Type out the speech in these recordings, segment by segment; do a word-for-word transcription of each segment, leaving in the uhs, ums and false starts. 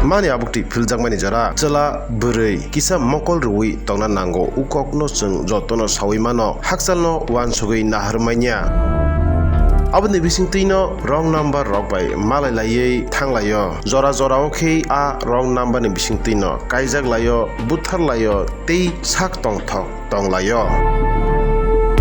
mani abukti philjakmani jora chwla bwrwi kisa mokol rwui tongna nango, ukokno chwng jotono saui mano, hakchalno uansugui naharmanya. Aboni bisingtwino wrong number rok bai malai laiwi thanglaio, jora jorao khe a wrong number ni bisingtwino kaijak laio, buthar laio tei sak tongthok tonglaio.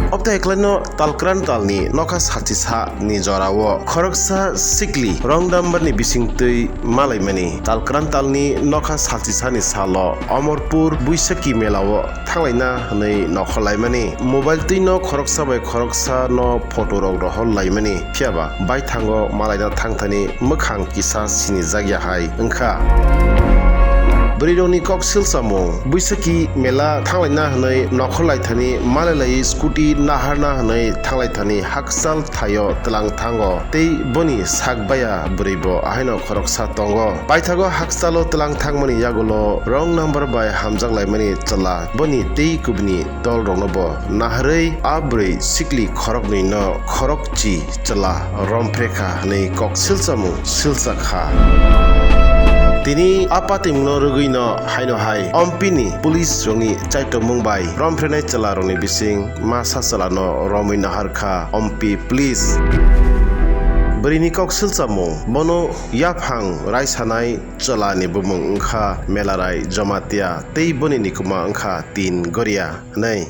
Obtwi eklaino talkran talni nokha salchisa ni jorao khoroksa sikli wrong number ni bisingtwi malaimani. Talkran talni nokha salchisani salo Omorpur Buisaki melao thanglaina hwnwi nokhorlaimani. Mobile twino khoroksa bai khoroksa no photo rok rohor laimani. Phiyaba baithango malaina thangthani mwkhang kisa sinijak ya hai wngkha. Bwrwirokni kok silsamung, Buisaki mela thanglaina hwnwi nokhorlaithani malailai scooty naharna hwnwi thanglaithani hakchal thaio twlang thango tei boni sak baya bwrwibo ahaino khoroksa tongo. Paithago hakchalo twlang thangmani yagulo wrong number bai hamjak laimani chwla boni tei kubuni dolroknobo naharwi a bwrwi sikli khoroknwino khorokchi chwla romphrekha hwnwi kok silchamung silchakha. Tini a patimungno rwgwino haino hai Ompini police rokni chaitokmung bai romphrenai chwla rokni bising masa chwlano romwi naharkha Ompi police. Bwrwini kok silchamung bono yaphang raisanai chwlani bumung wngkha Melarai Jomatia tei boni nikuma wngkha Tin Goria hwnwi.